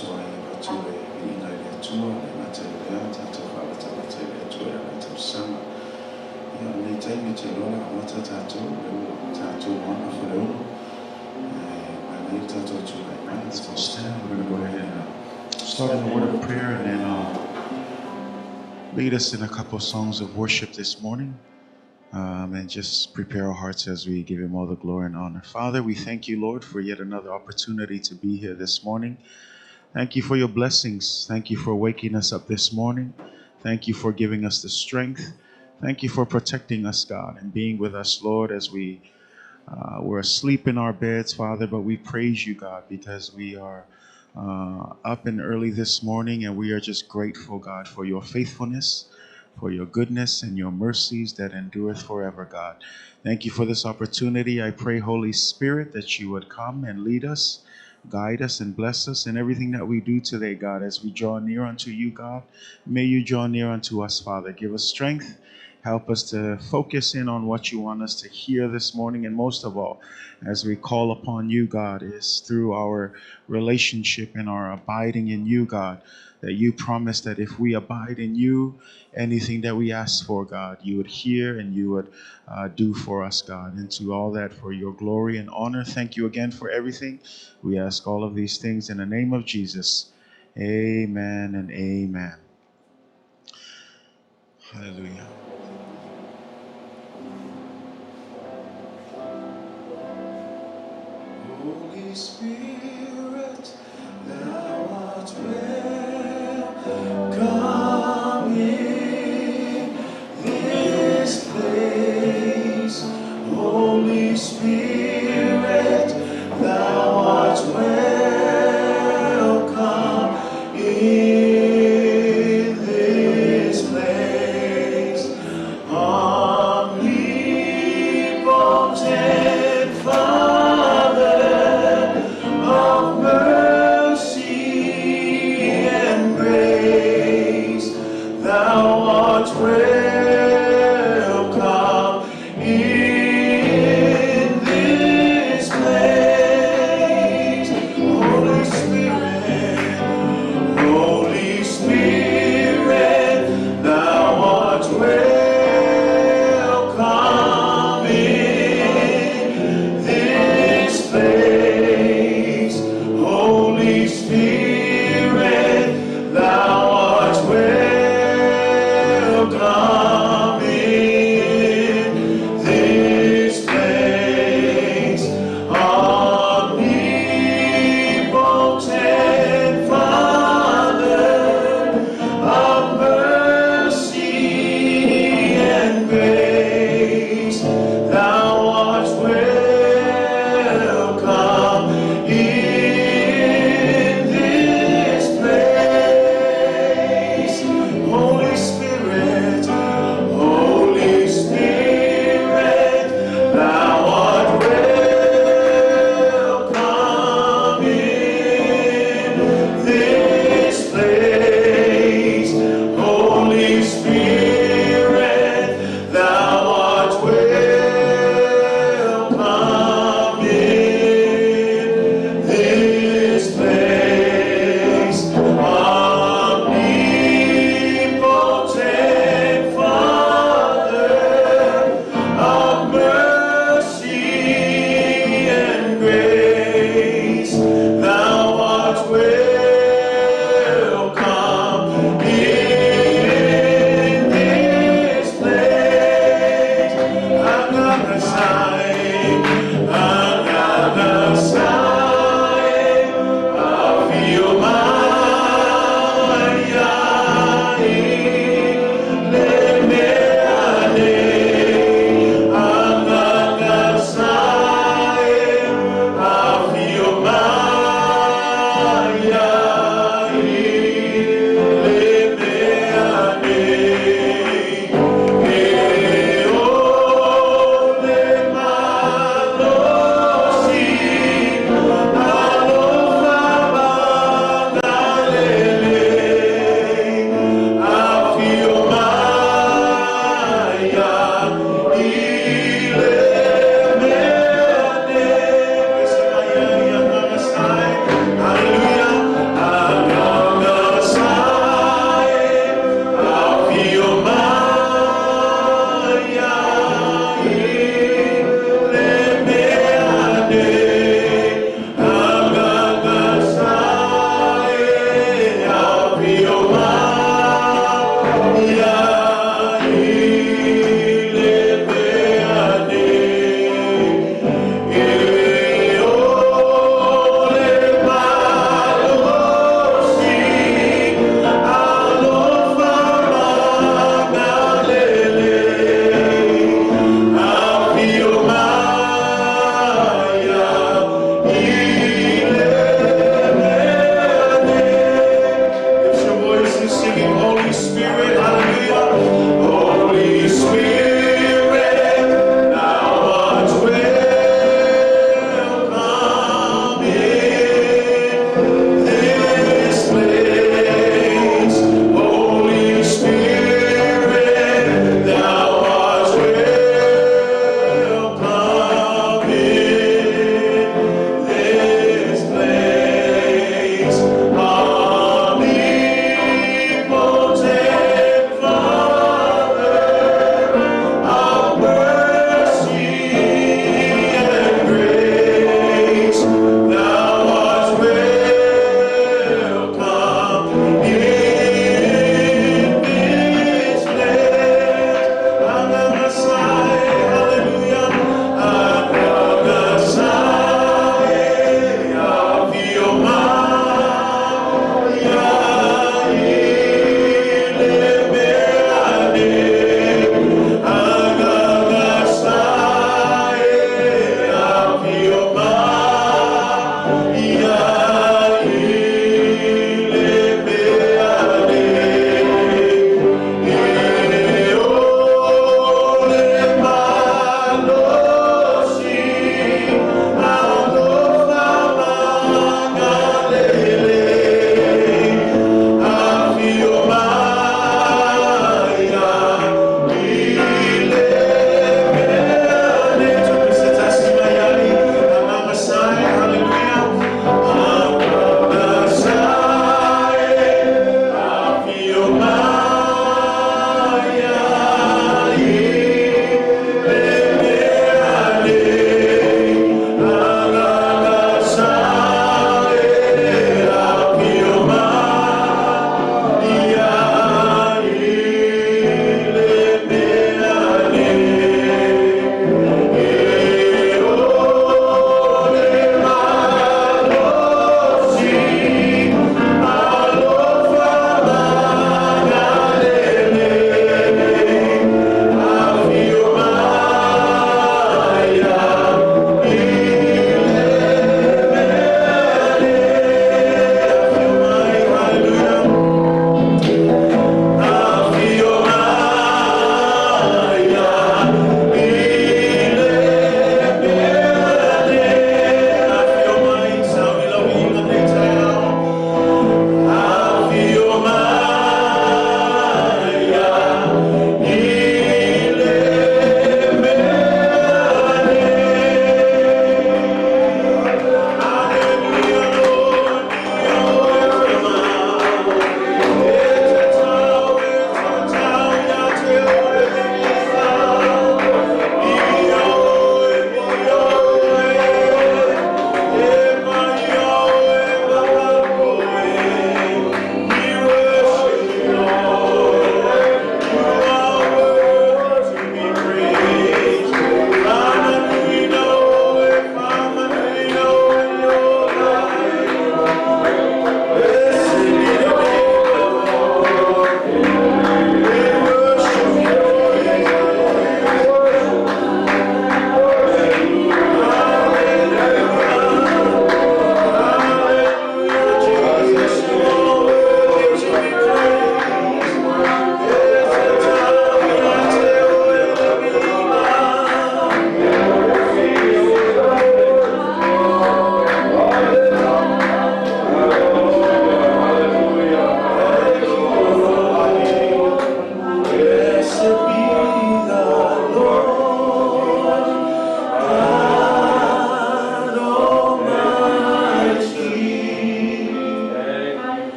Atua e avatu le viiga i le Atua, le gata i lea, tatou faalatalata i le Atua e ala i talosaga. Ia, o lenei taimi ou te iloa o le a amata tatou, o lea ua tatou 6:46, ae manaia le tatou tulai mai. Let's all stand. We're going to go ahead and start in a word of prayer and then lead us in a couple of songs of worship this morning. And just prepare our hearts as we give him all the glory and honor. Father, we thank you, Lord, for yet another opportunity to be here this morning. Thank you for your blessings. Thank you for waking us up this morning. Thank you for giving us the strength. Thank you for protecting us, God, and being with us, Lord, as we were asleep in our beds, Father, but we praise you, God, because we are up and early this morning, and we are just grateful, God, for your faithfulness, for your goodness and your mercies that endureth forever, God. Thank you for this opportunity. I pray, Holy Spirit, that you would come and lead us, guide us, and bless us in everything that we do today, God. As we draw near unto you, God, may you draw near unto us, Father. Give us strength. Help us to focus in on what you want us to hear this morning. And most of all, as we call upon you, God, is through our relationship and our abiding in you, God, that you promise that if we abide in you, anything that we ask for, God, you would hear and you would do for us, God. And to all that for your glory and honor, thank you again for everything. We ask all of these things in the name of Jesus. Amen and amen. Hallelujah. Holy Spirit, thou art welcome in this place. Holy Spirit, thou art welcome in this place. Omnipotent Father of mercy and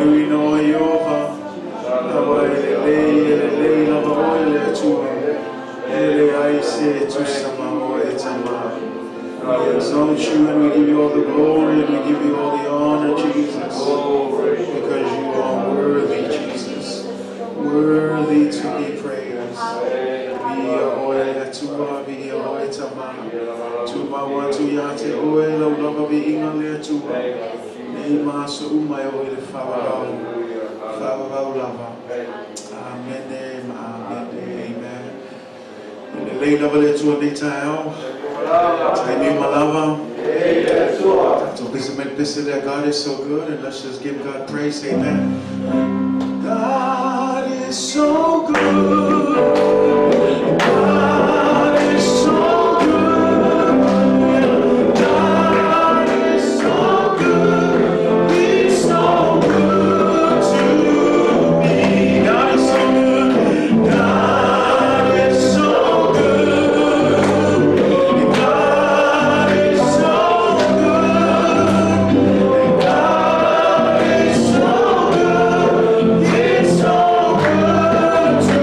faamanuina oe Ieova, aua e lelei, e lelei lava oe le Atua, e leai se e tusa ma oe e Tamā. We exalt you and we give you all the glory and we give you all the honor, Jesus, because you are worthy, Jesus, worthy to be praised. Viia oe le Atua, viia oe Tamā. Tumau atu ia te oe lau lava viiga le Atua. Nei ma aso uma e oo i le faavavau. Faavavau lava. Amene ma amene. Amen. E lelei lava le Atua i lenei taeao. Taimi uma lava. Tatou pese mai le pese lea, God is so good, and let's just give God praise. Amen. God is so good. God is so good. God is so good. He's so good to me. God is so good. God is so good. God is so good. God is so good. He's so good to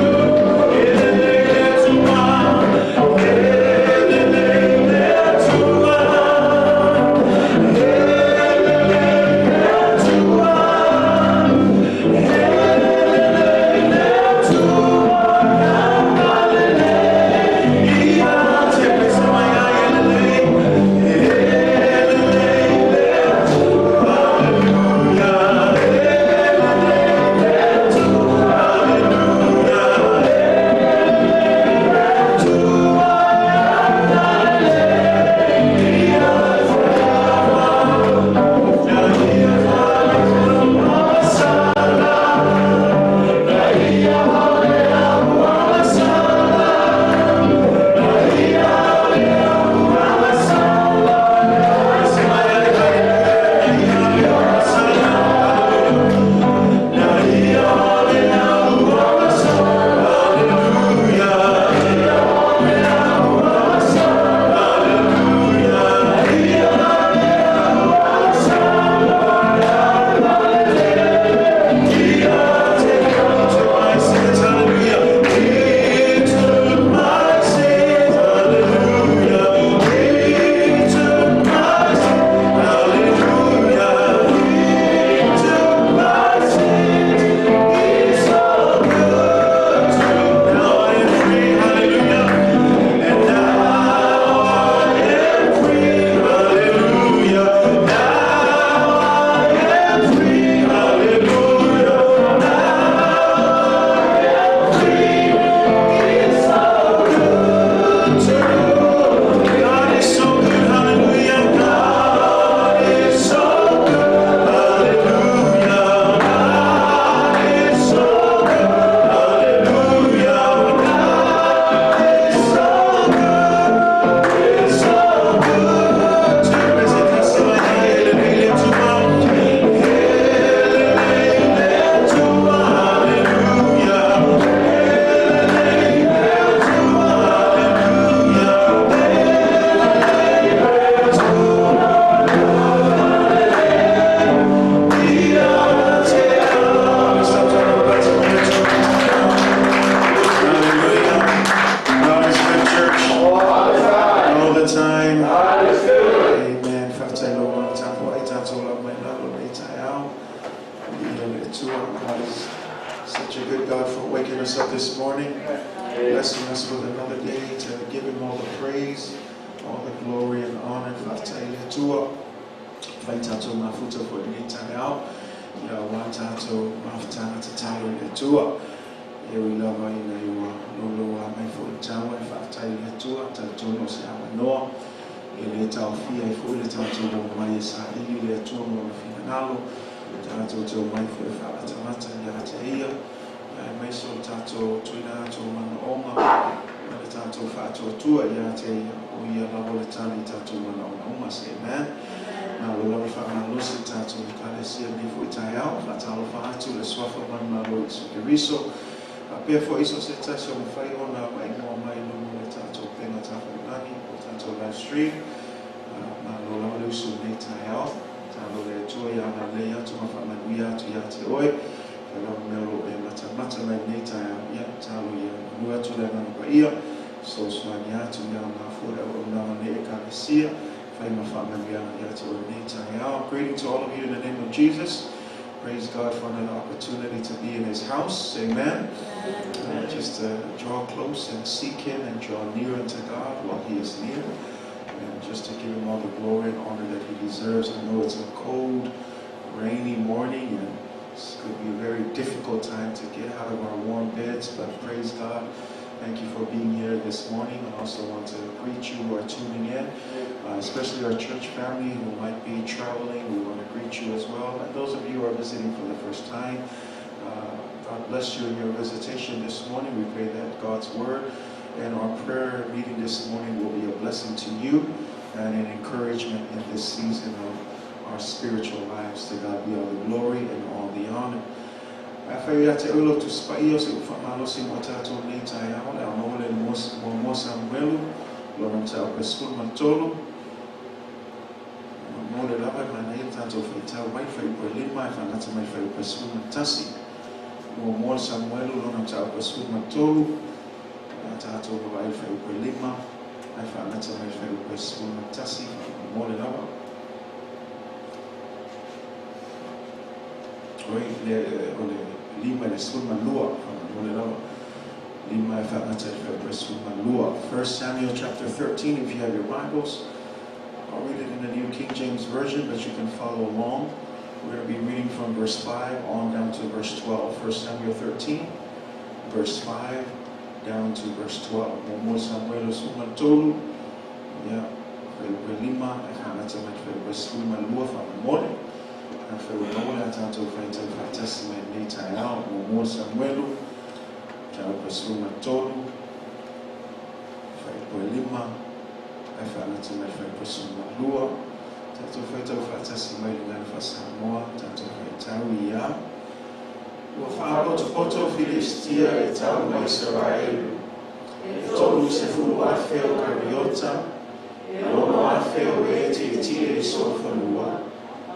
Talo le Atua ia agalelei atu ma faamanuia atu ia te oe. Fai lava mea o lo o e matamata mai lenei taeao, ia, talo ia manuia atu le Agaga Paia, fesoasoani atu ia aoga fua le auaunaga a lenei Ekalesia, fai ma faamanuiaga ia te oe lenei taeao. Greeting to all of you in the name of Jesus. Praise God for another opportunity to be in His house. Amen. Just to draw close and seek Him and draw near unto God while He is near. And just to give Him all the glory and honor that He deserves. I know it's a cold, rainy morning, and this could be a very difficult time to get out of our warm beds, but praise God. Thank you for being here this morning. I also want to greet you who are tuning in, especially our church family who might be traveling. We want to greet you as well. And those of you who are visiting for the first time, God bless you in your visitation this morning. We pray that God's word and our prayer meeting this morning will be a blessing to you and an encouragement in this season of our spiritual lives. To God be all the glory and all the honor. Afai ia te oe lou Tusi Paia o se upu faamalosi mo tatou i lenei taeao, le a maua le muamua Samuelu, lona mataupu e 13. Mo le lava e manaia le tatou faitau mai le fuaiupu e 5 e faagata mai le fuaiupu e 11. Muamua le Samuelu, lona mataupu e 13, le a tatou vaavaai i le fuaiupu e 5 ae faagata mai le fuaiupu e 11. Mo le lava. Oi, le, o le 5 i le 12, faamolemole lava. 5 e faagata i le fuaiupu e 12. 1 Samuel chapter 13, if you have your Bibles. I'll read it in the New King James Version, but you can follow along. We're going to be reading from verse 5 on down to verse 12. 1 Samuel 13, verse 5 down to verse 12. Muamua Samuelu 13, ia, fuaiupu e 5, e faagata mai le fuaiupu e 12, faamolemole. Afai ua maua le a tatou faitau faatasi mai lenei taeao, muamua Samuelu, mataupu e 13, fuaiupu e 5, ae faagata mai le fuaiupu e 12. Tatou faitau faatasi mai le Gagana Faa-Samoa, tatou faitau ia. Ua faapotopoto Filistia e tau ma Isaraelu, e 30,000 o kariota, e 6,000 o e tietie i solofanua,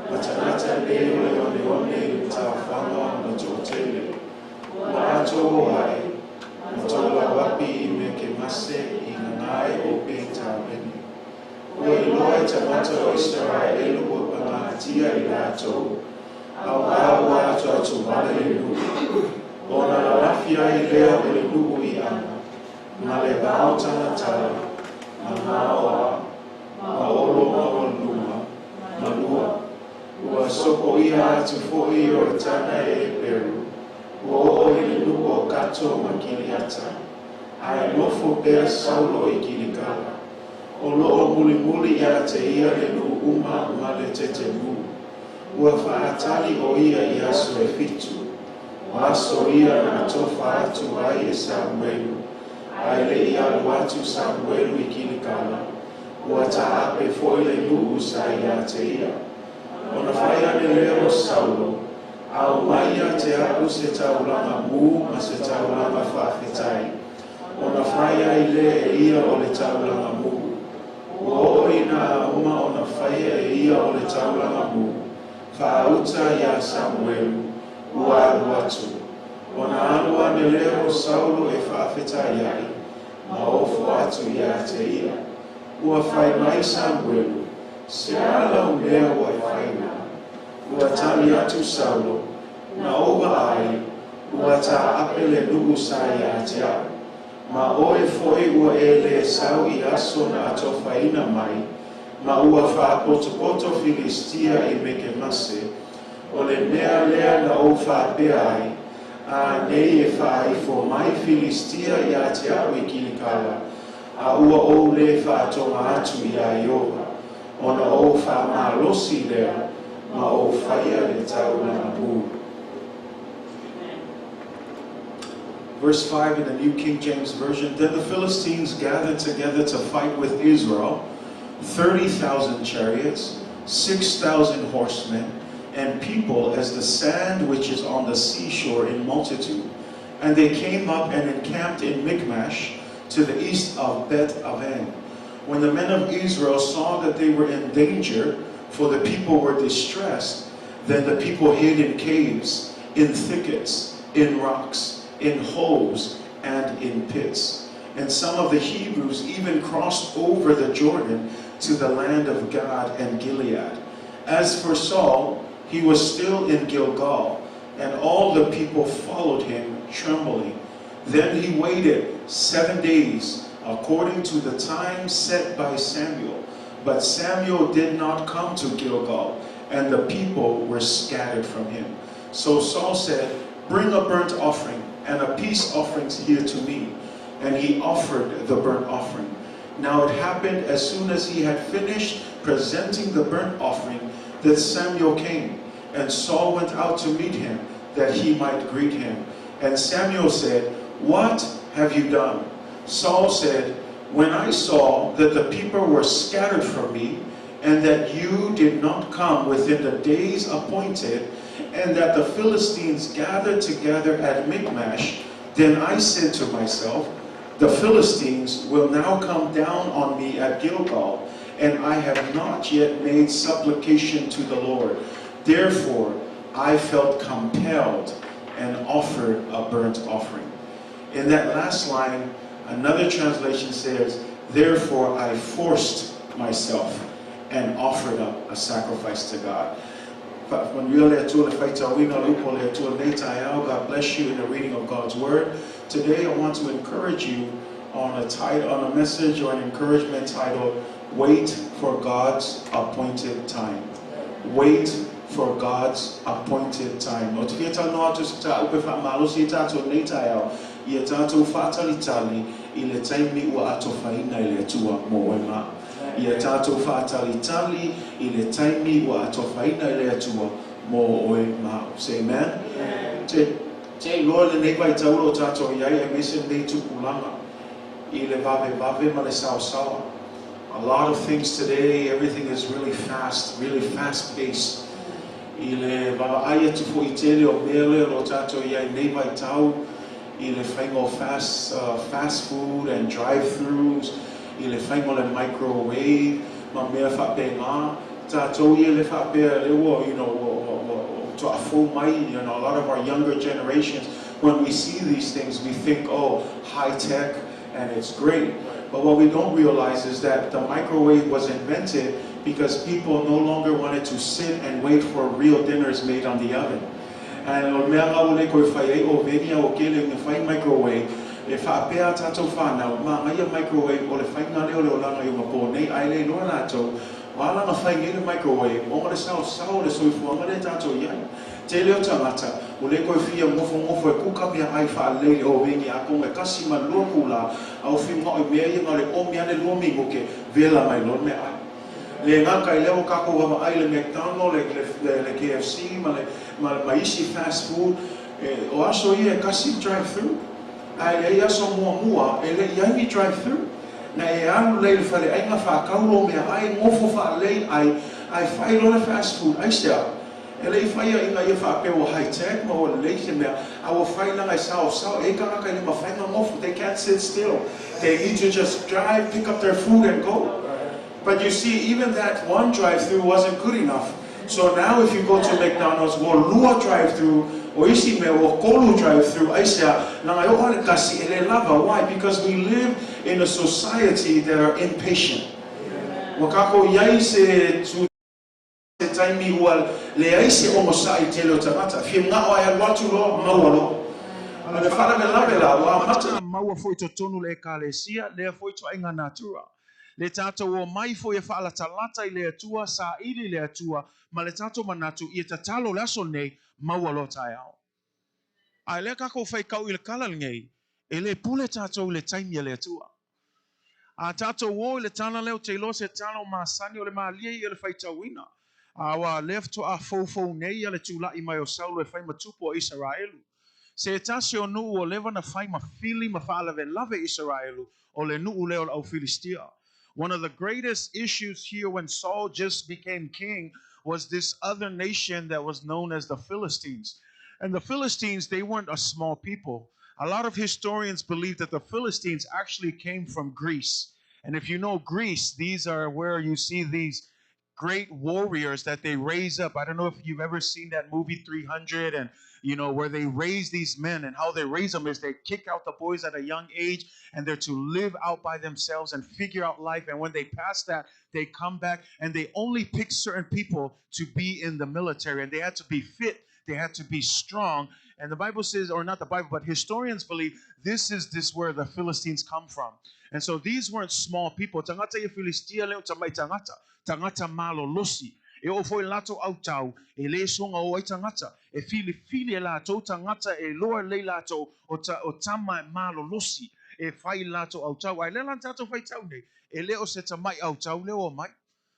ma tagata le o le oneone i le taofaga ma toatele. Ua ato o ae, ma tolauapi i Mekemase i gagae o Betavene. Ua iloa e tagata o Isaraelu ua pagatia i latou, auā ua atoatovale le nuu. Ona lalafi ai lea o le nuu i Ana, ma le vao talatala, ma Gaoa, ma Olo maualuluga, ma Lua. Ua sopoia atu foi Ioritana e Eperu, ua oo i le nuu o Kato ma Kiriata, ae nofo pea Saulo i Kilikala. O lo o mulimuli ia te ia le nuu uma ma le tetemu. Ua faatali o ia i aso e fitu, o aso ia na atofa atu ai e Samuelu, ae le i alu atu Samuelu i Kilikala, ua taape foi le nuu sa ia te ia. Ona fai ane lea o Saulo, Aumai ia te a'u se taulaga mū ma se taulaga faafetai, ona fai ai lea e ia o le taulaga mū. Ua oo ina a uma ona faia e ia o le taulaga mū, faauta iā Samuelu, ua alu atu. Ona alu ane lea o Saulo e faafetai ai, ma ofo atu ia te ia. Ua fai mai Samuelu, Se a lau mea ua e fai na? Ua tali atu Saulo, Na ou vaai, ua taape le nuu sa ia te a'u, ma oe foi ua e lē sau i aso na atofaina mai, ma ua faapotopoto Filistia i Mekemase, o le mea lea na ou faapea ai, A nei e faaifo mai Filistia ia te a'u i Kilikala, a ua ou lē faatoga atu iā Ieova, ona ou faamalosi lea ma ou faia le taulaga mū. Verse 5 in the New King James Version, Then the Philistines gathered together to fight with Israel, 30,000 chariots, 6,000 horsemen, and people as the sand which is on the seashore in multitude. And they came up and encamped in Michmash to the east of Bet Aven. When the men of Israel saw that they were in danger for the people were distressed. Then the people hid in caves, in thickets, in rocks, in holes, and in pits. And some of the Hebrews even crossed over the Jordan to the land of Gad and Gilead. As for Saul, he was still in Gilgal, and all the people followed him, trembling. Then he waited 7 days, according to the time set by Samuel. But Samuel did not come to Gilgal, and the people were scattered from him. So Saul said, "Bring a burnt offering and a peace offering here to me." And he offered the burnt offering. Now it happened as soon as he had finished presenting the burnt offering that Samuel came, and Saul went out to meet him, that he might greet him. And Samuel said, "What have you done?" Saul said, "When I saw that the people were scattered from me, and that you did not come within the days appointed, and that the Philistines gathered together at Michmash, then I said to myself, the Philistines will now come down on me at Gilgal, and I have not yet made supplication to the Lord. Therefore, I felt compelled and offered a burnt offering." In that last line, another translation says, "Therefore I forced myself and offered up a sacrifice to God." God bless you in the reading of God's word. Today I want to encourage you on a title, on a message or an encouragement titled, "Wait for God's Appointed Time." Wait for God's appointed time. Say amen. A lot of things today, everything is really fast, really fast-paced. I le vavaai atu foi tele o mea lea o lo tātou iai nei vaitau, i le whainga o fast food and drive-thrus, i le whainga o le microwave, ma mea whaapea tātou ia le whaapea le ua, you know, ua toa mai, you know, a lot of our younger generations, when we see these things, we think, oh, high tech, and it's great. But what we don't realize is that the microwave was invented because people no longer wanted to sit and wait for real dinners made on the oven. And o mea ngau le koe whai ai o venia o kele nge whai microwave, e whaapea tātou whānau, ma ngai microwave o le whai ngā leo le olanga i o mapō nei, ai le loa rātou, wā langa whai ngai le microwave, o ngā le sao sao le soifuanga le tātou iai. Te leo tangata, o le koe fia ngofo ngofo e kuka mea ai whaalei le o vengi a konga kasi ma lua kula, au fi ngā o mea ia ngā le o mea le lua mingoke, vela mai loa mea ai. Le ngā kai leo kako wama ai le McDonald, le KFC, ma isi fast food, o aso ia e kasi drive-thru. Ai le aso mua mua, e le iai ni drive-thru. Na e alu lei le whale ai ngā whākauro mea ai, ngofo whaalei ai, ai whai loa le fast food, ai sea. E le i whaia inga ia whaapea o high-tech, ma o lei se mea, a o whai langa i sao sao, e kangaka i le mawhainga ngofo, they can't sit still. They need to just drive, pick up their food and go. But you see, even that one drive-through wasn't good enough. So now if you go to McDonald's, wo lua drive-through, o isi mea, o kolu drive-through, ai sea, langa i o ale kasi e le lava. Why? Because we live in a society that are impatient. Wakako iai se tu te taimi ua le ai se o sai te leo tangata. Fia ngā o ai alu atu loa, maua loa. A le wharawe lawe la, wa mata. Maua foi totonu le ekalesia, lea foi to ainga natura. Le tātou o mai foi e whaalatalata i le atua, sa ili le atua, ma le tātou manatu i e tatalo le aso nei, maua loa tae ao. Ai lea kako whai kau i le kala ngei, e le pule tātou i le taimi a le atua. A tātou o i le tana leo te iloa se tana o masani o le maalia i le whaitauina. A wa lefto a fofo nei a le tūlai mai o Saulo e whai matupu o Israelu. Se tasi o nuu o lewa na whai ma fili ma whaalave lave Israelu o le nuu leo au Filistia. One of the greatest issues here when Saul just became king was this other nation that was known as the Philistines. And the Philistines, they weren't a small people. A lot of historians believe that the Philistines actually came from Greece. And if you know Greece, these are where you see these great warriors that they raise up. I don't know if you've ever seen that movie 300 and, you know, where they raise these men, and how they raise them is they kick out the boys at a young age and they're to live out by themselves and figure out life. And when they pass that, they come back and they only pick certain people to be in the military, and they had to be fit. They had to be strong. And the Bible says, or not the Bible, but historians believe this is this where the Philistines come from. And so these weren't small people. Tangata ye Philistia leo tamai tangata. Tangata malo losi. E o foi lato au tau, e le songa o ai tangata. E fili fili e lato tangata e loa le lato o, ta, o tama malo losi. E fai lato au tau. Ai le lan tato fai tau nei. E le o se tamai au tau le o mai.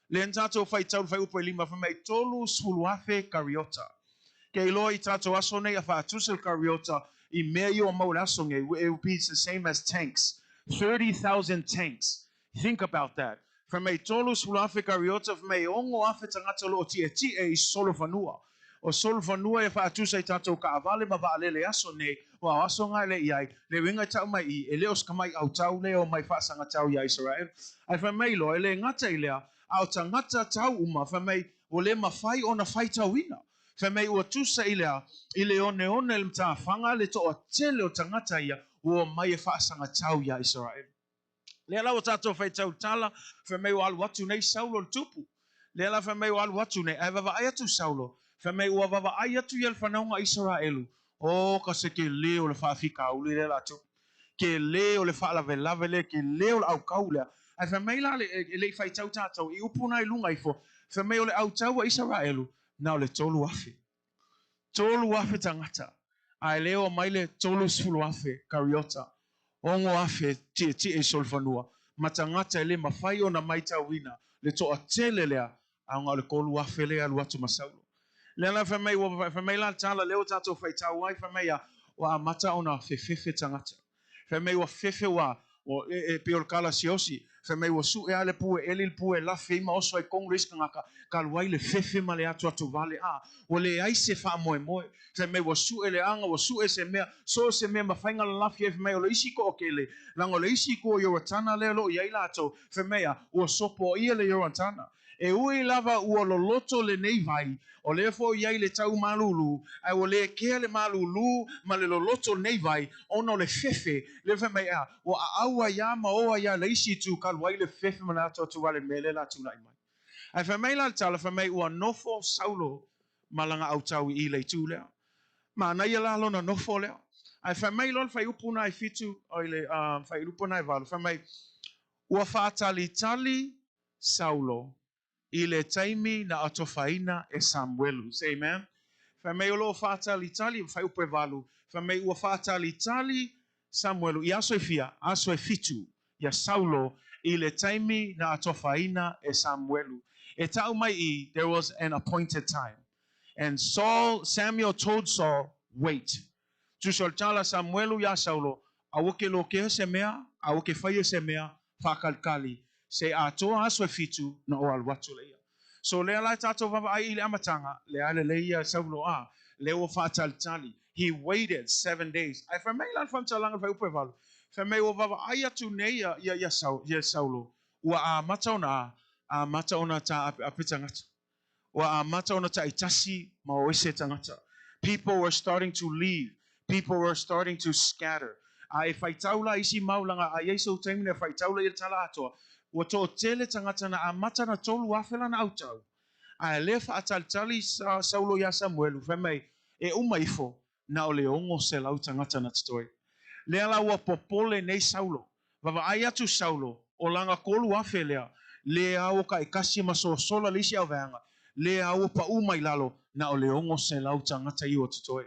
Le tato fai tau fai upo e lima fai mai tolu sfuluafe kariota. Ke iloa i tātou aso nei a whaatusa le kariota i mea i o mau le aso nei, it would be the same as tanks. 30,000 tanks. Think about that. Fai mai tolu sefulu afe kariota, fai mai ono afe tagata o lo o tietie i solo fanua. O solo fanua e whaatusa i tātou kaawale ma waalele aso nei, o a aso ngai le iai, le winga tau mai i, e leo skamai au tau leo mai whaasanga tau ia Israel. Ai fai mai loa, e le ngata i lea, a o tangata tau uma, fai mai, o le mawhai o na whai tauina. Fai mai ua tusa i lea, i le one one le mtāwhanga, le toa tele o tangata ia, ua mai e whaasanga tau ia Israel. Lea la o tātou whai tau tala, fai mai o alu atu nei Saulo le tupu. Lea la fai mai o alu atu nei, ai vava ai atu Saulo, fai mai ua vava ai atu ia le whanaunga Israelu. O ka se ke le o le whaafika uli le la tupu. Ke le o le whaalave le, ke le o le au kau lea. Ai fai mai la le, e le i whai tau tātou, i upu nai lunga ifo, fai mai o le au tau a Israelu, na o le tolu afe. Tolu afe tangata. Ai leo mai le tolu sefulu afe kariota. Ono afe tie tie i solfanua. Ma tangata e le mawhai o na mai tauina. Le toa tele lea. A o le kolu afe lea alu atu ma Saulo. Lea la fai mai, ua fai mai la tala leo tātou whai tau ai fai mai a ua amata ona fefefe tangata. Fai mai ua fefe ua o e, e pe o le kala siosi. Fai mai ua su e ale pu e eli le pu e lafe ima oso ai kongo le ngaka ka luai le fefe ma le atu atu vale a ua le ai se wha moe moe. Fai mai ua su e le anga ua su e se mea so se mea mawhainga la lafi e fai mai o le isi ko o kele. Langa o le isi ko Ioratana lea lo i ai latou. Fai mai a ua sopo ia le Ioratana. E ui lava ua loloto le nei vai, o lea fo iai le tau malulu, ai ua le kea le malulu ma le loloto nei vai, ona o le fefe, le fai mai a, ua aua ia ma oa ia le isi tu kalu ai le fefe ma le atu atu wale mele la tu lai mai. Ai fai mai la le tala, fai mai ua nofo Saulo malanga au tau i le tu lea. Ma na ia la lona nofo lea. Ai fai mai lona fai upu nai fitu, o i le fai upu nai valu, fai mai ua whaatalitali Saulo i le taimi na atofaina e Samuelu. Say amen. Fai mai o lo whaatalitali, fai upu e valu, fai mai ua whaatalitali Samuelu i aso e fia, aso e fitu, ia Saulo i le taimi na atofaina e Samuelu. E tau mai i, there was an appointed time. And Saul, Samuel told Saul, wait. Tuso le tala Samuelu ia Saulo, aua ke lo ke se mea, aua ke whai se mea, whakalikali. Se atoa aso e fitu na o alu atu le ia. So lea lai tātou vava ai i le amatanga, le ale le ia Saulo a, le ua whaatalitali. He waited 7 days. Ai whai mai lan whamtalanga whai upe valu. Whai mai ua vava ai atu nei ia, ia, ia, Sau, ia Saulo. Ua a mata ona a, a mata ona tā ape, ape tangata. Ua a mata ona tā itasi ma o ese tangata. People were starting to leave. People were starting to scatter. A e whai taula isi maulanga, a iei taimi e whai taula i le tala atoa. Ua tō tele tangata na a mata na tolu awhela na autau. A e lea whaatalitali sa Saulo ia Samuelu, whai mai, e uma ifo, na o le ongo se lau tangata na titoe. Lea la ua popole nei Saulo. Vava ai atu Saulo, o langa kolu afe lea, le au ka e kasi ma so sola le isi au veanga, le au pa uma i lalo, na o le ongo se lau tangata i o titoe.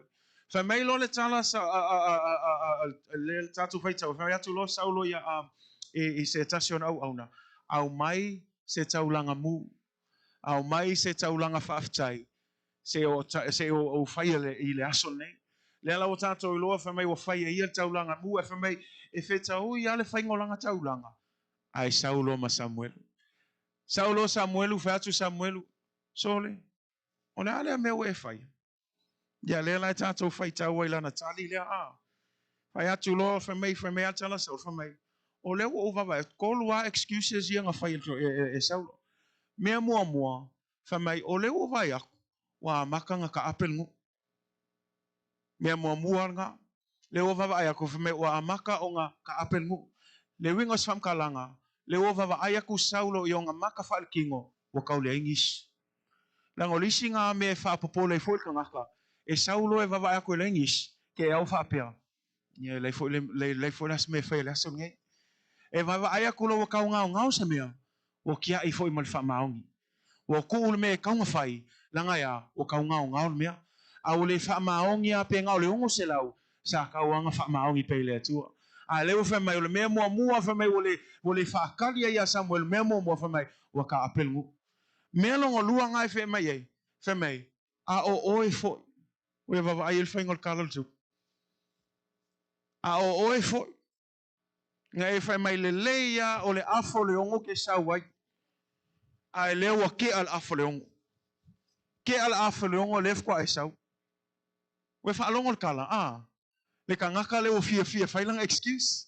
Whai mai lo le tala sa, a, le tātou whaitau, whai atu lo Saulo ia a, e, i se tasi ona au auna, au mai se taulanga mu, au mai se taulanga whaaftai, se o, ta, se o, o whaia le, i le aso nei. Le ala o tātou i loa whai mai o whaia ia le taulanga mu, e whai mai e whetau i ale whaingolanga taulanga. Ai Saulo ma Samuelu. Saulo Samuelu, whai atu Samuelu, sole, o le ale a mea e whaia. Ia le lai tātou whai tau ai lana tali lea a. Whai atu loa whai mai atala Saulo, whai mai. O lea ua o vava, kolu a excuses ia ngā whai e, e, e Saulo. Mea muamua, fai mai, o lea ua vaai aku, ua amata ona taape le nuu. Mea muamua lena, lea ua vaavaai aku, fai mai, ua amata ona taape le nuu. Le uiga o se faamatalaga, lea ua vaavaai atu Saulo i ona maka faaletino, ua tau leai nisi. Leaga o le isi na mea e faapopole ai foi le tagata, e sau loa e vaavaai atu e leai nisi, te au faapea, ia e leai foi le, leai foi la se mea e faia i le aso lenei. E vaavaai atu loa ua tau gaogao se mea, ua tiai foi ma le faamaoni. Ua tuu le mea e tau na fai, leaga e a, ua tau gaogao le mea. A ua le faamaoni lava pe na o le 600, sa tau lava na faamaoni pea i le Atua. A lea ua fai mai, o le mea muamua fai mai ua le, ua le faatali ai ia Samuele, o le mea muamua fai mai, ua taape le nuu. Mea lona lua na e fai mai ai, fai mai, a o oe foi, ua ia vaavaai ai le faiga o le tala o le tupe. A o oe foi, na e fai mai lelei lava o le afa o le ono ke sau ai, a e lea ua kea le afa o le ono. Kea le afa o le ono lea faatoa e sau. Ua e faalogo le tala, a le tagata lea ua fiafia e fai lana excuse.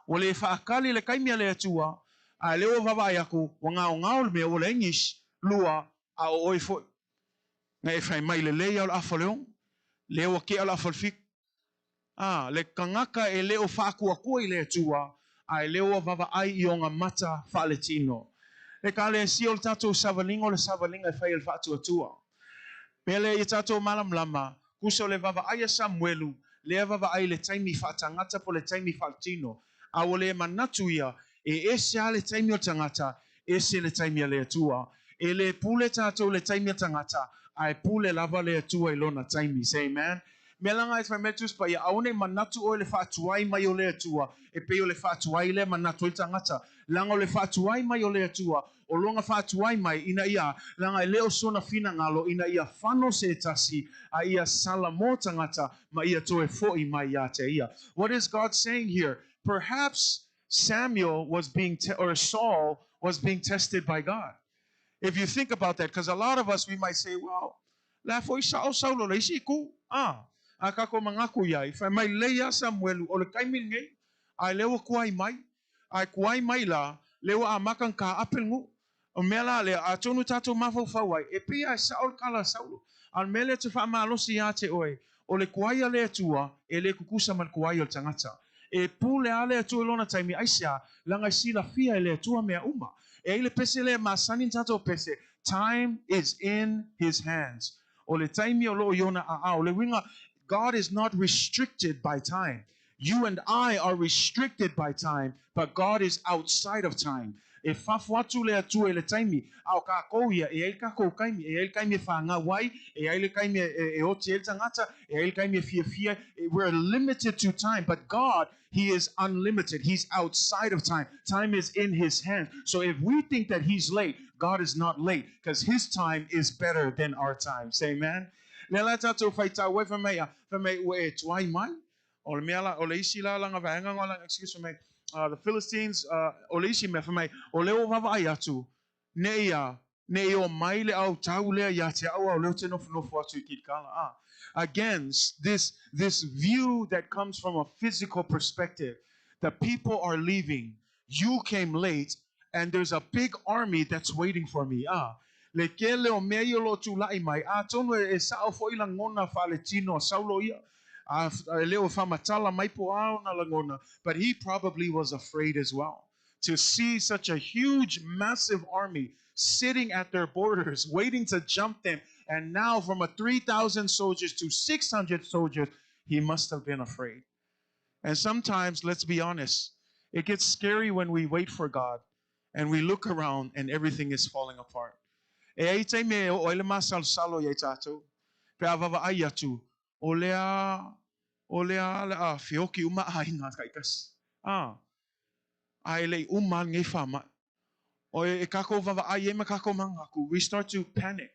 Ua le faatali le taimi a le Atua, a lea ua vaavaai atu, ua gaogao le mea, ua leai nisi, lua, a o oe foi. Na e fai mai lelei lava o le afa o le ono, lea ua kea le afa o le fitu. A, le tagata e le o faatuatua i le Atua, a e le ua vaavaai i ona mata faaletino. Le Ekalesia o le tatou savaliga o le savaliga e fai e le faatuatua. Pele ia tatou malamalama, tusa o le vaavaai a Samuelu, lea vaavaai i le taimi faatagata po o le taimi faaletino. A ua le manatu ia, e ese lava le taimi o le tagata, ese le taimi a le Atua. E le pule tatou i le taimi a tagata, ae pule lava le Atua i lona taimi. Say amen. Mea laga e fai mai le Tusi Paia, aua ne i manatu oe i le faatuai mai o le Atua, e pei o le faatuai lea e manatu ai le tagata. Leaga o le faatuai mai o le Atua, o lona faatuai mai ina ia, leaga e le o sona finagalo ina ia fano se tasi, a ia salamo tagata ma ia toe fo'i mai ia te ia. What is God saying here? Perhaps Samuel was being, or Saul was being tested by God. If you think about that, because a lot of us, we might say, well, la foi sao Saulo le isi ku, ah, a kako mangaku ia, i fai mai lei a Samuelu, o le taimi lenei, a e lea ua kuai mai, a e kuai mai la, lea ua amata ona taape le nuu. O mea la lea, atonu tatou mafaufau ai, e pei lava e sao le tala a Saulo. A o le mea lea ou te faamalosi ia te oe, o le kuai a le Atua, e le tutusa ma le kuai o le tagata. E pule lava le Atua i lona taimi, aisea, leaga e silafia e le Atua mea uma. E ai le pese lea e masani ona tatou pese, time is in his hands. O le taimi o lo o i ona aao. O le uiga, God is not restricted by time. You and I are restricted by time, but God is outside of time. E fafo atu le Atua i le taimi, a o kākou ia, e ai le kākou taimi, e ai le taimi e whāngau ai, e ai le taimi e oti ai le tagata, e ai le taimi e fiafia ai. We're limited to time, but God, He is unlimited. He's outside of time. Time is in His hands. So if we think that He's late, God is not late, because His time is better than our time. Say amen. Lea la tatou faitau ai, fai mai a, fai mai ua e tuai mai. O le mea la, o le isi la langa vaega nga langa, excuse me, the Philistines, o le isi mea, fai mai, o lea ua vaavaai atu, ne i a, ne i o mai le au tau lea ia te au a o lea ou te nofonofo atu i Kilikala. Ah. Again, this view that comes from a physical perspective, the people are leaving, you came late, and there's a big army that's waiting for me. Ah. Le kele o mea ia o lo o tula'i mai, atonu e sao foi lagona faaletino a Saulo ia, a e le o faamatala mai po o a ona lagona, but he probably was afraid as well to see such a huge, massive army sitting at their borders, waiting to jump them. And now from a 3,000 soldiers to 600 soldiers, he must have been afraid. And sometimes, let's be honest, it gets scary when we wait for God and we look around and everything is falling apart. E ai taimi e oo ai le masalosalo ia i tatou, pe a vaavaai atu, o lea, o lea le a feoki uma aiga taitasi. A, a e le i uma lenei faamai. O e kākou vaavaai ai ma kākou mangaku, we start to panic.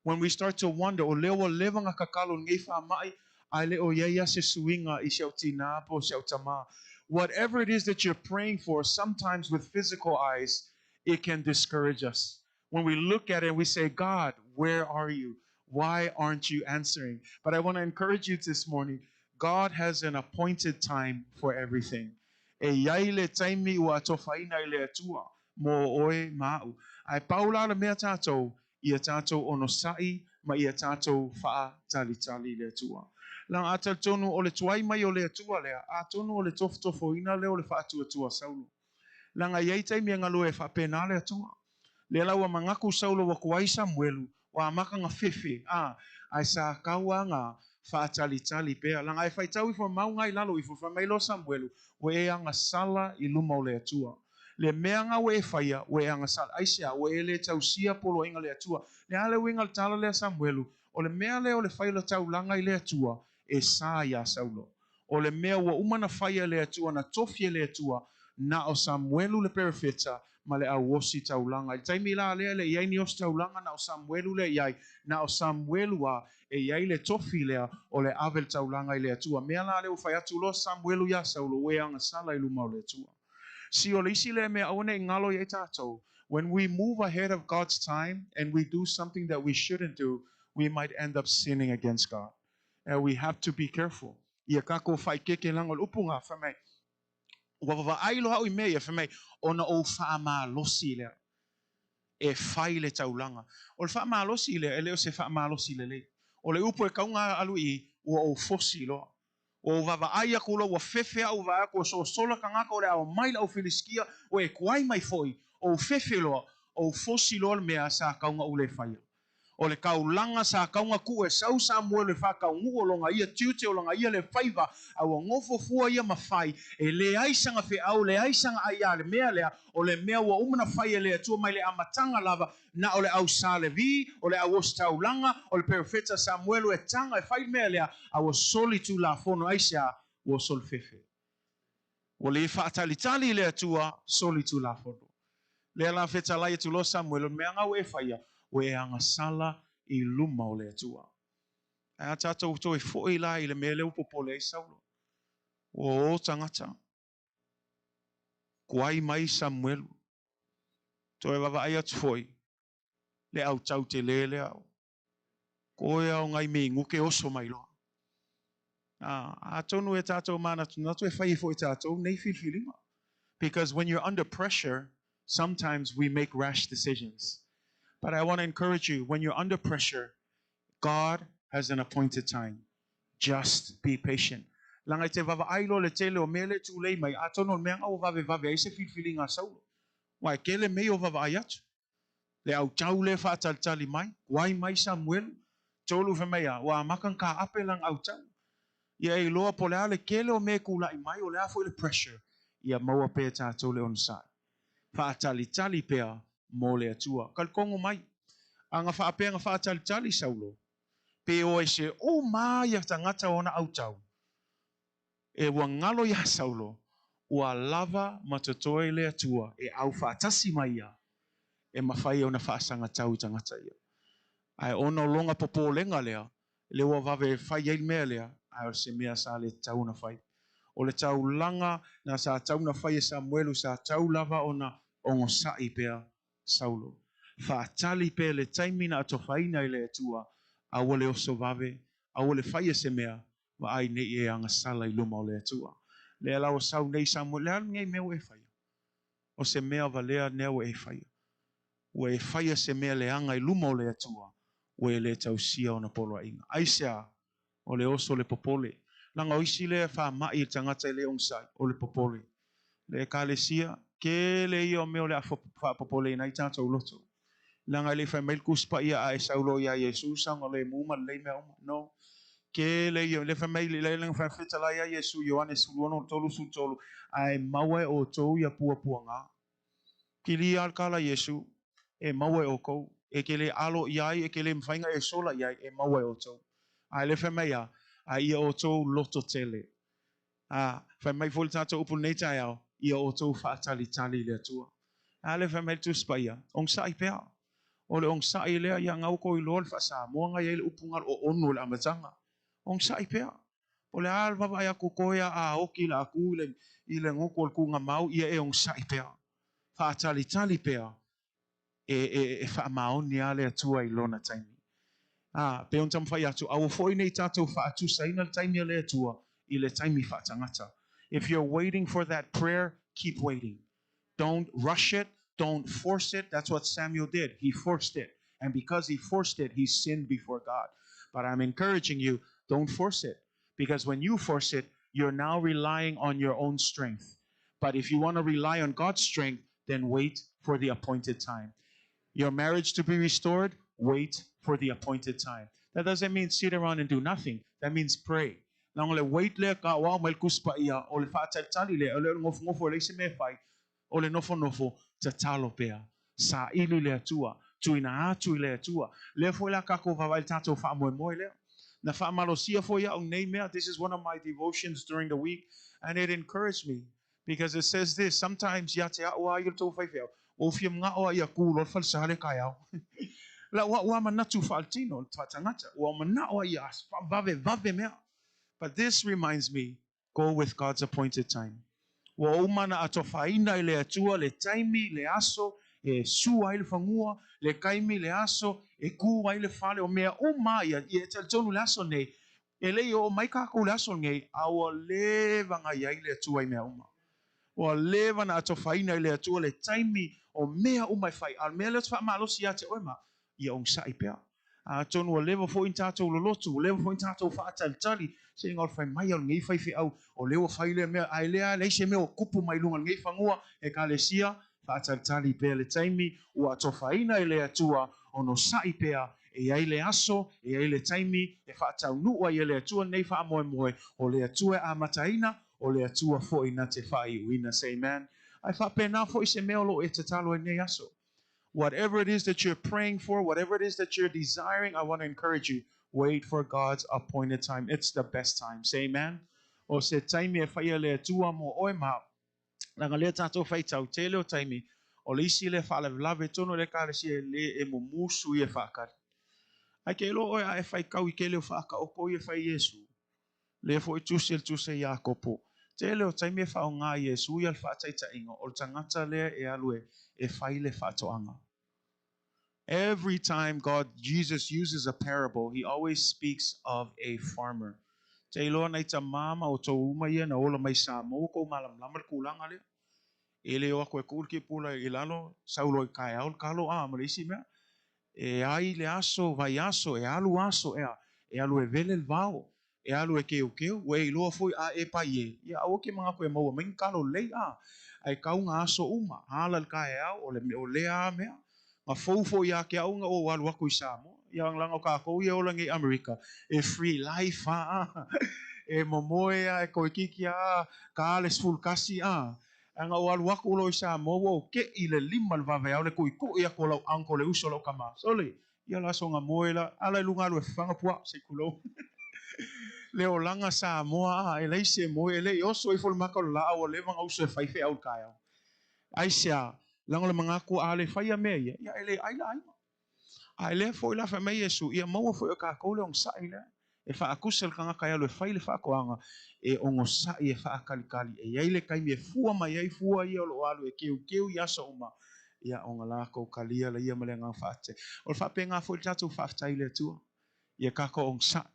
When we start to wonder, o lea ua leva ona tatalo i lenei faamai, a e le o i ai lava se suiga i si au tinā po o si au tamā. Whatever it is that you're praying for, sometimes with physical eyes, it can discourage us. When we look at it and we say, God, where are you? Why aren't you answering? But I want to encourage you this morning, God has an appointed time for everything. E i ai le taimi ua atofaina i le Atua mō oe ma a'u. Ae pau la le mea tatou, ia tatou onosai ma ia tatou faatalitali i le Atua. Leaga a talitonu o le tuai mai o le Atua lea, atonu o le tofotofoina lea o le faatuatua a Saulo. Leaga e i ai taimi e galue ai faapena le Atua. Lea la ua manatu Saulo ua tuai Samuelu, ua amata ona fefe, a, ae sa tau lava na faatalitali pea. Leaga e faitau ifo mau na i lalo ifo, fai mai loa Samuelu, Ua e agasala i luma o le Atua. Le mea na ua e faia, ua e agasala. Aisea? Ua e le tausia poloaiga a le Atua. Le a le uiga o le tala lea a Samuelu? O le mea lea o le fai o le taulaga i le Atua, e sa iā Saulo. O le mea ua uma na faia e le Atua, na tofi e le Atua, na o Samuelu le perofeta ma le au osi taulaga. I le taimi la lea e le i ai ni osi taulaga, na o Samuelu lea i ai, na o Samuelu a e i ai le tofi lea o le ave le taulaga i le Atua. Mea la lea ua fai atu loa Samuelu iā Saulo, ua e agasala i luma o le Atua. Si o le isi lea mea aua ne i galo i ai tatou, when we move ahead of God's time and we do something that we shouldn't do, we might end up sinning against God. And we have to be careful. Ia kakou faikeke leaga o le upu na, fai mai, ua vavaai loa au i mea ia, fai mai, ona ou faamalosi lea e fai le taulaga. O le faamalosi lea, e le o se faamalosi lelei. O le upu e kauga alu i i, ua ou fosi loa. Ua ou vaavaai aku loa, ua fefe au, vaai aku ua sosola tagata o le a omai le au Filistia, ua e kuai mai foi, ou fefe loa, ou fosi loa le mea sa kauga ou le faia. O le kaulaga sa kauga kuu e sau Samuelu e faataunuu o lona ia tiute o lona ia le faiva, a ua nofo fua ia ma fai, e leai sana feau, leai sana aiā le mea lea, o le mea ua uma na fai e le Atua mai le amataga lava, na o le au sa Levi, o le au ositaulaga, o le perofeta Samuelu e taga e fai le mea lea, a ua soli tulafono, aisea? Ua solofefe. Ua le faatalitali i le Atua, soli tulafono. Lea la fetalai atu loa Samuelu, o le mea na ua e faia, ua e agasala i luma o le Atua. Ae a tatou toe foi la i le mea lea ua popole ai Saulo. Ua o tagata. Kuai mai Samuelu. Toe vaavaai atu foi le autau tele lea. Koe ao ngai minute oso mai loa. Atonu e tatou manatunatu e fai ai foi tatou nei filifiliga. Because when you're under pressure, sometimes we make rash decisions. But I want to encourage you, when you're under pressure, God has an appointed time. Just be patient. Leaga i te vaavaai loa le tele o mea lea e tulei mai, atonu o le mea lena ua vavevave ai se filifiliga a Saulo. Aua e tele mea ia o vaavaai atu. Le autau lea e faatalitali mai, kuai mai Samuelu, tolu fai mai a, ua amata ona taape lana autau. Ia e iloa po o le a le tele o mea e tulai mai, o le a foi le pressure, ia maua pea e tatou le onosai. Faatalitali pea mo le Atua. Talitonu mai, a na faapea na faatalitali Saulo, pe o ese uma ia tagata ona autau, e ua galo iā Saulo, ua lava ma totoe le Atua e au faatasi mai ia, e mafai ona faasagatau i tagata ia. Ae ona o lona popolega lea, lea ua vave fai ai le mea lea, ae o se mea sa le tatau ona fai. O le taulaga na sa tau na fai e Samuelu sa tau lava ona onosai pea Saulo. Faatali pea le taimi na atofaina e le Atua, aua le oso vave, aua le faia se mea, vaai nei e agasala i luma o le Atua. Lea la ua sau nei Samuelu, le a lenei mea ua e faia? O se mea valea nea ua e faia. Ua e faia se mea leaga i luma o le Atua, ua e le tausia ona poloaiga. Aisea? O le oso le popole. Leaga o isi lea e faamai i le tagata e le onosai, o le popole. Le Ekalesia, tele ia o mea o le a faapopoleina ai tatou loto. Leaga e le i fai mai le Tusi Paia a e sau loa ia Iesu saogalemu ma lelei mea uma. No. Tele ia, le fai mai le lena fai fetalai ia Iesu Ioane 16 33, ae maua e outou ia puapuaga. Kilia le kala Iesu, e maua e outou. E ke le alo i ai, e ke le mafai ona e sola i ai, e maua e outou. Ae le fai mai a, a ia outou loto tele. A, fai mai foi le tatou upu lenei taeao, ia outou faatalitali i le Atua. A lea fai mai le Tusi Paia, onosai pea. O le onosai lea, ia gau kou iloa le faa-Samoa na i ai le upu galo o ono i le amataga. Onosai pea. Po o le a le vaavaai atu koe a a oki la aku i le, i le gutu o le tuugamau, ia e onosai pea. Faatalitali pea e, e, e faamaoni lava le Atua i lona taimi. A, pei ona taumafai atu, aua foi ne i tatou faatusaina le taimi a le Atua i le taimi faatagata. If you're waiting for that prayer, keep waiting. Don't rush it, Don't force it. That's what Samuel did. He forced it. And because he forced it, he sinned before God. But I'm encouraging you, don't force it. Because when you force it, you're now relying on your own strength. But if you want to rely on God's strength, then wait for the appointed time. Your marriage to be restored, wait for the appointed time. That doesn't mean sit around and do nothing. That means pray. Leaga o le wait lea ka o au mai le Tusi Paia, o le faatalitali lea, o le nofonofo e leai se mea e fai, o le nofonofo, tatalo pea. Saili i le Atua, tuuina atu i le Atua. Lea foi la kākou vaavaai i le tatou faamoemoe lea. Na faamalosia foi au nei mea. This is one of my devotions during the week and it encouraged me because it says this, sometimes ia te au a ia le tou faifeau, ua ou fia manao a ia kū loa le falesa le kaeao. Lau au a manatu faaletino, le faatagata, ua manao a ia faavavevave mea. But this reminds me, go with God's appointed time. Ua uma na atofaina e le Atua le taimi, le aso e su ai le fagua, le taimi, le aso e kū ai le fale, o mea uma ia, ia e talitonu le aso nei, e le i oo mai kākou le aso nei, a ua leva na i ai le Atua i mea uma. Ua leva na atofaina e le Atua le taimi o mea uma e fai, a o le mea lea ou te faamalosi ia te oe ma, ia onosai pea. Atonu ua leva foi ni tatou lolotu, ua leva foi ni tatou faatalitali, seiga o le fai mai o lenei faifeau, o lea ua fai lea mea, ae lea leai se mea ua kupu mai luga o lenei fagua, Ekalesia, faatalitali pea le taimi ua atofaina e le Atua, onosai pea, e i ai le aso, e i ai le taimi e faataunuu ai e le Atua lenei faamoemoe, o le Atua e amataina, o le Atua foi na te faaiuina. Say amen. Ae faapena foi se mea o lo o e tatalo ai lenei aso. Whatever it is that you're praying for, whatever it is that you're desiring, I want to encourage you, wait for God's appointed time. It's the best time. Say amen. O se taimi e fai e le Atua mo oe ma leaga lea tatou faitau tele o taimi o le isi lea faalavelave tonu le Ekalesia e le e mumusu ia e faakali. Ai ke iloa oe a e faitau i tele o faataoto ia e fai Iesu. Lea foi tusi e le tusi a Iakopo. Tele o taimi e faaaoga e Iesu ia le faataitaiga o le tagata lea e alu e e fai le faatoaga. Every time God Jesus uses a parable, he always speaks of a farmer. Te iloa nai tama ma outou uma ia na ola mai Samoa ua tou malamalama le tulaga lea. E le o atu e tuu le kipula i lalo, sau loa i taeao le talo a ma le isi mea. E ai le aso, vaiaso, e alu aso, ea, e alu e vele le vao, e alu e keukeu, ua e iloa foi a e pai e, ia aua ke manatu e maua mai ni kalo lelei, a, ae kau nga aso uma, ala le taeao, o le, o lea a mea, na fou foi ia te au na ou alu atu i Samoa, ia leaga o kakou ia e ola nei i Amerika, e free life a, a, e momoe a, e toeititi a, ka le 11 a, Ana ou alu aku loa i Samoa, ua ou keʻi le lima i le vaveao le kuʻikuʻi aku o lau uncle le uso o lau tama. Sole! Ia la soga moe la, ala i luga alu e fafaga puaa, se i tulou. Le olaga Samoa a, e leai se moe, e le i oso ifo le maka o le laau ua leva ona uso e fai feau i le taeao. Aisea? Leaga o le manatu a le faia mea ia, ia e le ai le aiga. A e lea foi la fai mai Iesu, ia maua foi e kākou le onosai lea, e faakusa le tagata e alu e fai le faatoaga, e onosai e faakalikali, e i ai le taimi e fua mai ai fua ia o lo o alu e keukeu i aso uma, ia ona latou kalia laia ma le agaga faafetai. O le faapena foi le tatou faafetai i le Atua, ia tatou onosai,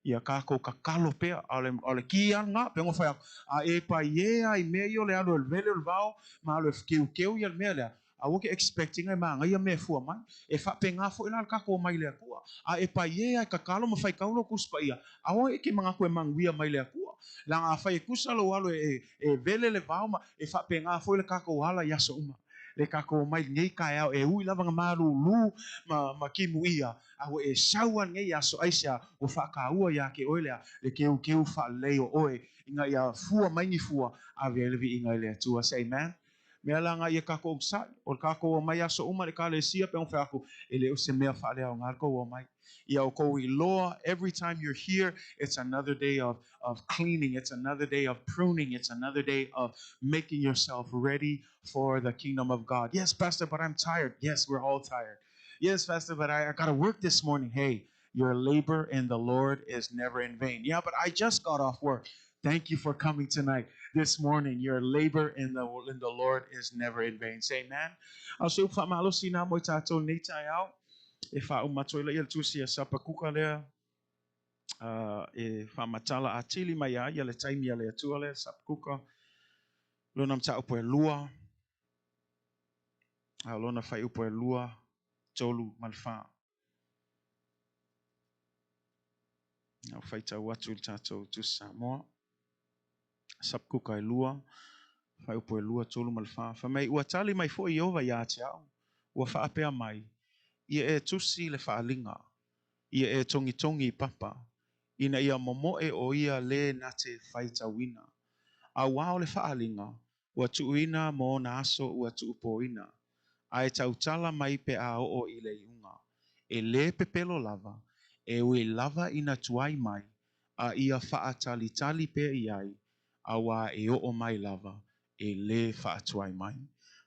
ia tatou tatalo pea, a o le ki lava lena, pei ona fai atu, a e paie lava i mea ia o le alu e vele o le vao ma alu e keukeu ia le mea lea, aua ke expect ina e manaia mea e fua mai. E faapena foi la le tatou omai i le Atua. A e paie lava e tatalo ma faitau lou Tusi Paia, aua e te manatu e manuia mai le Atua. Leaga afai e tusa lou alu e vele le vao ma e faapena foi le tatou ala i aso uma. Le tatou omai i lenei taeao e ui lava na malūlū ma timuia, A ua e sau a lenei aso, aisea ua faataua ia te oe lea le keukeu faalelei o oe, ina ia fua mai ni fua, ave ai le viiga i le Atua. Say amen. Mea la na ia kakou onosai, o le kakou omai aso uma i le Ekalesia, pe ona fai atu, e le o se mea faaleaoga le tou omai. Ia outou iloa, every time you're here, it's another day of, of cleaning, it's another day of pruning, it's another day of making yourself ready for the kingdom of God. Yes, Pastor, but I'm tired. Yes, we're all tired. Yes, Pastor, but I got to work this morning. Hey, your labor in the Lord is never in vain. Yeah, but I just got off work. Thank you for coming tonight, this morning. Your labor in the, in the Lord is never in vain. Say amen. A o se upu faamalosi na mo i tatou nei taeao, e faauma atu ai laia le tusi a Sapakuka lea, e faamatala atili mai ai ia le taimi a le Atua lea, Sapakuka, lona mataupu e lua. A o lona fuaiupu e 2, 3 ma le 4. Au faitau atu i le tatou Tusi Samoa. Sapakuka e 2, fuaiupu e 2, 3 ma le 4. Fai mai, ua tali mai foi Ieova ia te au, ua faapea mai, ia e tusi le faaaliga, ia e togitogi i papa, ina ia momoe o ia lē na te faitauina. Auā o le faaaliga, ua tuuina mo ona aso ua tuupōina, ae tautala mai pe a oo i le iuga. E lē pepelo lava, e ui lava ina tuai mai, a ia faatalitali pea i ai, auā e oo mai lava, e lē faatuai mai.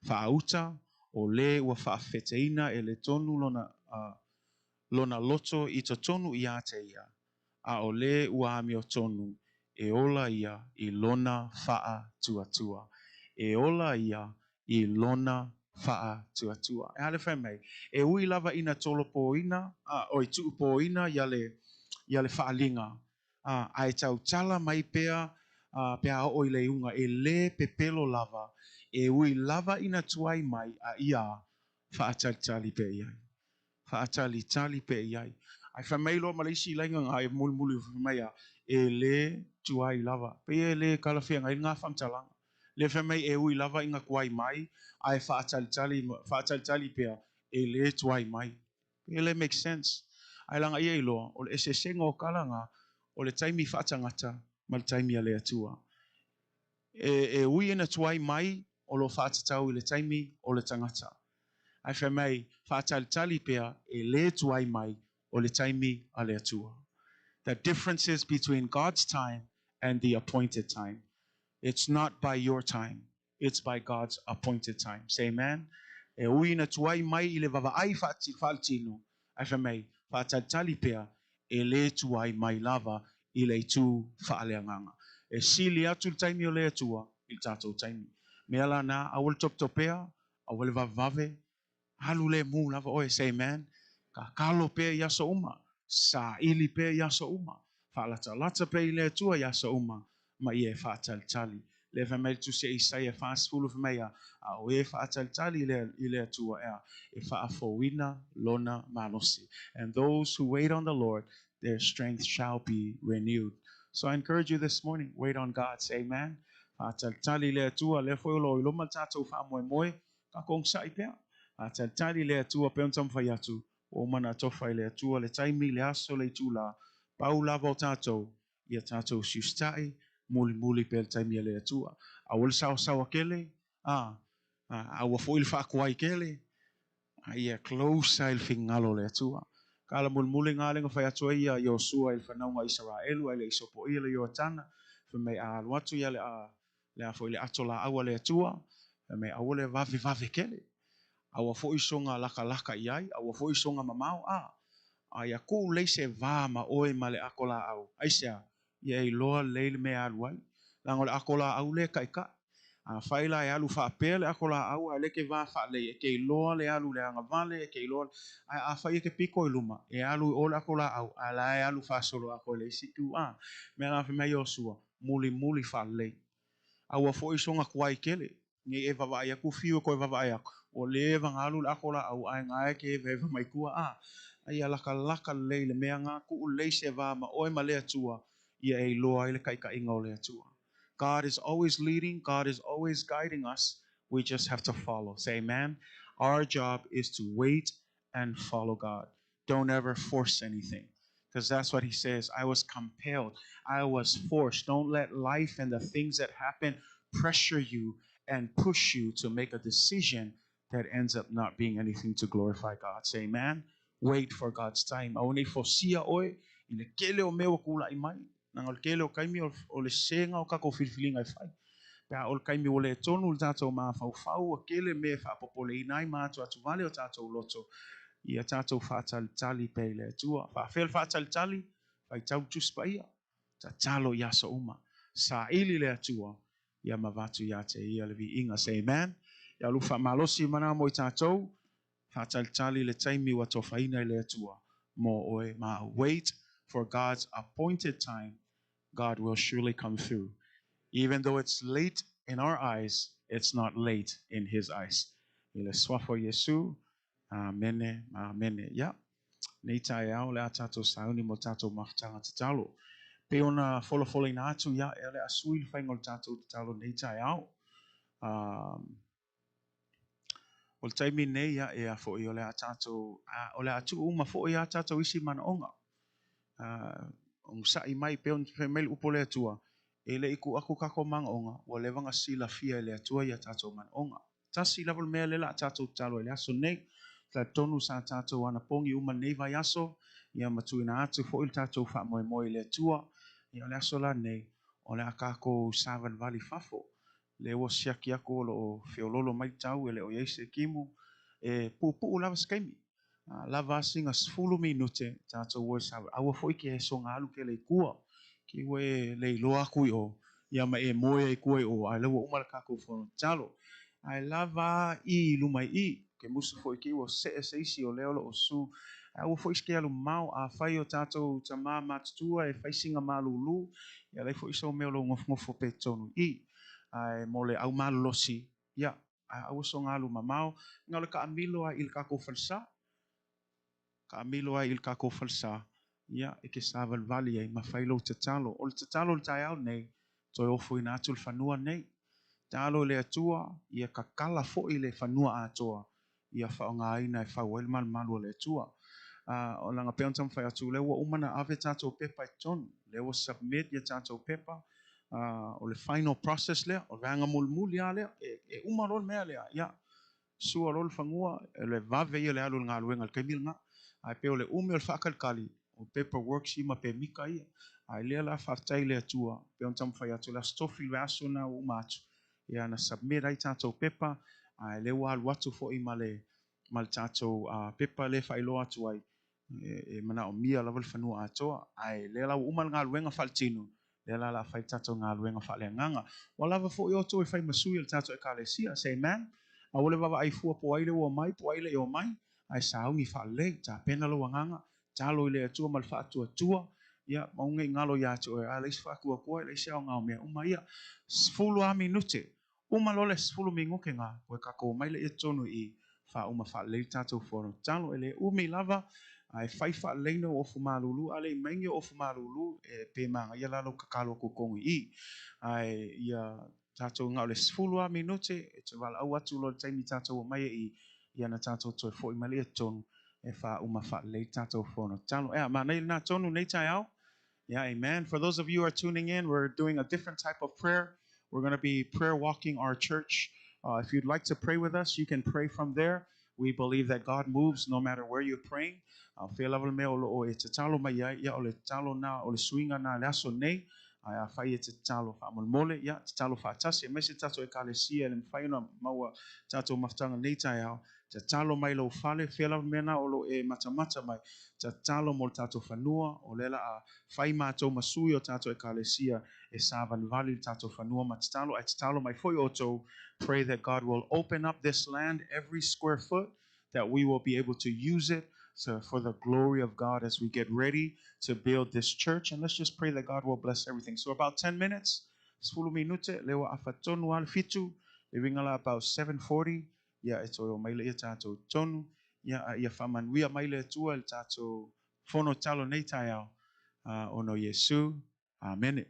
Faauta, o lē ua faafeteina e le tonu lona, lona loto i totonu ia te ia, a o lē ua amiotonu, e ola ia i lona faatuatua. E ola ia i lona faatuatua. E a le fai mai, e ui lava ina tolopōina, oi tuupōina ia le, ia le faaaliga, ae tautala mai pea pe a oo i le iuga, e lē pepelo lava, e ui lava ina tuai mai, a ia faatalitali pea i ai. Faatalitali pea i ai. Ae fai mai loa ma le isi laiga ga e mulimuli fai mai a, e lē tuai lava. Pei e lē talafeagai lena faamatalaga. Lea fai mai e ui lava ina tuai mai, ae faatalitali, faatalitali pea, e lē tuai mai. Pei e le make sense. Ae laga ia iloa, o le eseesega o tala na, o le taimi faatagata ma le taimi a le Atua. E ui ina tuai mai, o lo o faatatau i le taimi o le tagata. Ae fai mai, faatalitali pea, e lē tuai mai, o le taimi a le Atua. The differences between God's time and the appointed time. It's not by your time, it's by God's appointed time. Say amen. E ui ina tuai mai i le vaavaai faaletino, ae fai mai, faatalitali pea, e lē tuai mai lava i le itu faaleagaga. E sili atu le taimi o le Atua i le tatou taimi. Mea lana, aua le topetopea, aua le vavevave, alu le mu lava oe, say amen. Tatalo pea i aso uma, saili pea i aso uma, faalatalata pea i le Atua i aso uma, ma ia e faatalitali. Lea fai mai le Tusi a Isaia 40 fai mai a, a o e faatalitali i le Atua ea, e faafouina lona malosi. And those who wait on the Lord, their strength shall be renewed. So I encourage you this morning, wait on God, say amen. Faatalitali i le Atua, lea foi o lo o i loma le tatou faamoemoe, tatou onosai pea. Faatalitali i le Atua pei ona taumafai atu, ua uma ona atofa i le Atua le taimi, le aso, le itulā, pau lava o tatou, ia tatou siusitai, mulimuli pea le taimi a le Atua. Aua le saosaoa tele, aua foi le faatuai tele, a ia close ai le finagalo o le Atua. Tala mulimuli ngā lenga fai atu ai ia Iosua i le fanauga o Isaraelu ae le i sopoia le Ioatana, fai mai a alu atu ia le a le a foi le ato laau a le Atua, fai mai aua le vavevave tele. Aua foi soga lakalaka i ai, aua foi soga mamao, a a ia tuu lelei se va ma oe ma le ato laau. Aisea? Ia e iloa lelei le mea e alu ai. Leaga o le ato laau lea e taitai. Afai la e alu faapea le ato laau ae o lea e te va faalelei, e te iloa le alu i le agavale, e te iloa. Ae afai e te pito i luma, e alu i o le ato laau, ae la e alu faasolo atoa i le isi itu. A mea la fai mai Iosua, mulimuli faalelei. Aua foi soga tuai tele, nei e vaavaai atu fiu e toe vaavaai atu, ua leva ona alu le ato laau ae na e te evaeva mai tua. A a ia latalata lelei le mea na, tuu lelei se va ma oe ma le Atua, ia e iloa ai le taitaiga o le Atua. God is always leading, God is always guiding us. We just have to follow. Say amen. Our job is to wait and follow God. Don't ever force anything. Because that's what he says. I was compelled. I was forced. Don't let life and the things that happen pressure you and push you to make a decision that ends up not being anything to glorify God. Say amen. Wait for God's time. Aua nei fosia oe i le tele o mea ua tulai mai. Leaga o le tele o taimi o le sega o tatou filifiliga e fai. Pe a o le taimi ua le tonu le tatou mafaufau, ua tele mea e faapopoleina ai ma atuatuvale o tatou loto, ia tatou faatalitali pea i le Atua. Faafefea le faatalitali? Faitau Tusi Paia, tatalo i aso uma, saili le Atua, ia ma avatu ia te ia le viiga. Say amen. Ia alu faamalosi mana mo i tatou, faatalitali le taimi ua tofaina i le Atua mo oe ma au. Wait for God's appointed time. God will surely come through. Even though it's late in our eyes, it's not late in His eyes. I le Suafa o Iesu, Amene ma amene. Ia, nei taeao o le a tatou sauni mo le tatou mafutaga tatalo. Pei ona folafolaina atu, ia, e o le a sui le faiga o le tatou tatalo nei taeao. O le taimi nei, ia, e a foi, o le a tatou, o le a tuu uma foi a tatou isi manaoga. Onosai mai, pei ona fai mai le upu o le Atua, e le i tuu atu tatou manaoga, ua leva ona silafia e le Atua ia tatou manaoga. Tasi lava le mea lea o le a tatou tatalo ai i le aso nei. Talitonu sa tatou anapogi uma lenei vaiaso, ia ma tuuina atu foi le tatou faamoemoe i le Atua. Ia o le aso la nei, o le a tatou savalivali fafo. Lea ua siaki atu o lo o feololo mai tau e le o i ai se timu. E puupuu lava se taimi. Lava a sina 10 minute tatou o e savalivali. Aua foi ke soga alu tele i tua. Ki ua e le iloa atu i o, ia ma e moe ai i tua i o, a o lea ua uma le tatou fono tatalo. Ae lava i luma i i, ke musu foi ki ua see se isi o lea o lo o su. Ae aua foi se alu mamao, afai o tatou tama matutua e fai sina malulu, ia leai foi so mea o lo o nofonofo pea i totonu i i. Ae mo le au malolosi, ia, aua soga alu mamao, na o le taamilo lava i le tatou falesa. Taamilo lava i le tatou falesa, ia, e te savalivali ai ma fai lou tatalo. O le tatalo o le taeao nei, toe ofoina atu le fanua nei. Tatalo i le Atua, ia tatala foi le fanua atoa, ia faaaogaina e fau ai le malumalu o le Atua. O leaga pei ona taumafai atu, lea ua uma ona ave tatou pepa i totonu, lea ua submit ia tatou pepa, o le final process lea, o le vaega mulimuli lava lea, e uma loa le mea lea, ia, sua loa le fanua, o le vave ia o le alu o le galuega i le taimi lena. Ae pei o le umi o le faatalitali, o paperworks ia ma pemita ia. Ae lea la faafetai i le Atua, pei ona taumafai atu, o le Aso Tofi le vaiaso lena ua uma atu, ia na submit ai tatou pepa, ae lea ua alu atu foi ma le ma le tatou pepa lea e faailoa atu ai, e manaomia lava le fanua atoa. Ae lea la ua uma le galuega faaletino, lea la o le a fai le tatou galuega faaleagaga. Ua lava foi outou e fai ma sui o le tatou Ekalesia, say amen. Aua le vaavaai fua po o ai le ua omai po o ai le i omai, ae sauni faalelei, tapena lou agaga, talo i le Atua ma le faatuatua, ia, ma aua ne i galo ia te oe, a leai se faatuatua, e leai se aoga o mea uma ia. 10 lava minute, uma loa le 10 minute na, toe tatou omai lea i totonu i i, faauma faalelei le tatou fono tatalo. E le umi lava, ae fai faalelei ni ou ofu malulu, a le i mai ni ou ofu malulu, e pe manaia la lou tatalo atu i totonu i i. Ae ia tatou na o le 10 lava minute, e toe valaau atu loa i le taimi tatou omai ai i i, ia na tatou toe foi mai lea i totonu, e faauma faalelei le tatou fono tatalo. Ea, manaia lena tonu nei taeao. Yeah, amen. For those of you who are tuning in, we're doing a different type of prayer. We're going to be prayer walking our church. If you'd like to pray with us, you can pray from there. We believe that God moves no matter where you're praying. Fea lava le mea o lo o e tatalo mai ai, ia o le tatalo na, o le suiga na le aso nei, ae afai e te tatalo faamolemole, ia tatalo faatasi, aemaise tatou Ekalesia e le mafai ona maua tatou mafutaga nei taeao, tatalo mai lou fale, fea lava le mea na o lo o e matamata mai, tatalo mo le tatou fanua, o lea o le a fai matou ma sui o tatou Ekalesia e savalivali le tatou fanua ma tatalo, ae tatalo mai foi outou, pray that God will open up this land every square foot, that we will be able to use it so for the glory of God as we get ready to build this church. And let's just pray that God will bless everything. So about 10 minutes, 10 minute, lea ua afa tonu lava le 7, le uiga la about 7:40, ia e toe omai laia tatou i totonu, ia a ia faamanuia mai le Atua i le tatou fono tatalo nei taeao, ona o Iesu. Amene.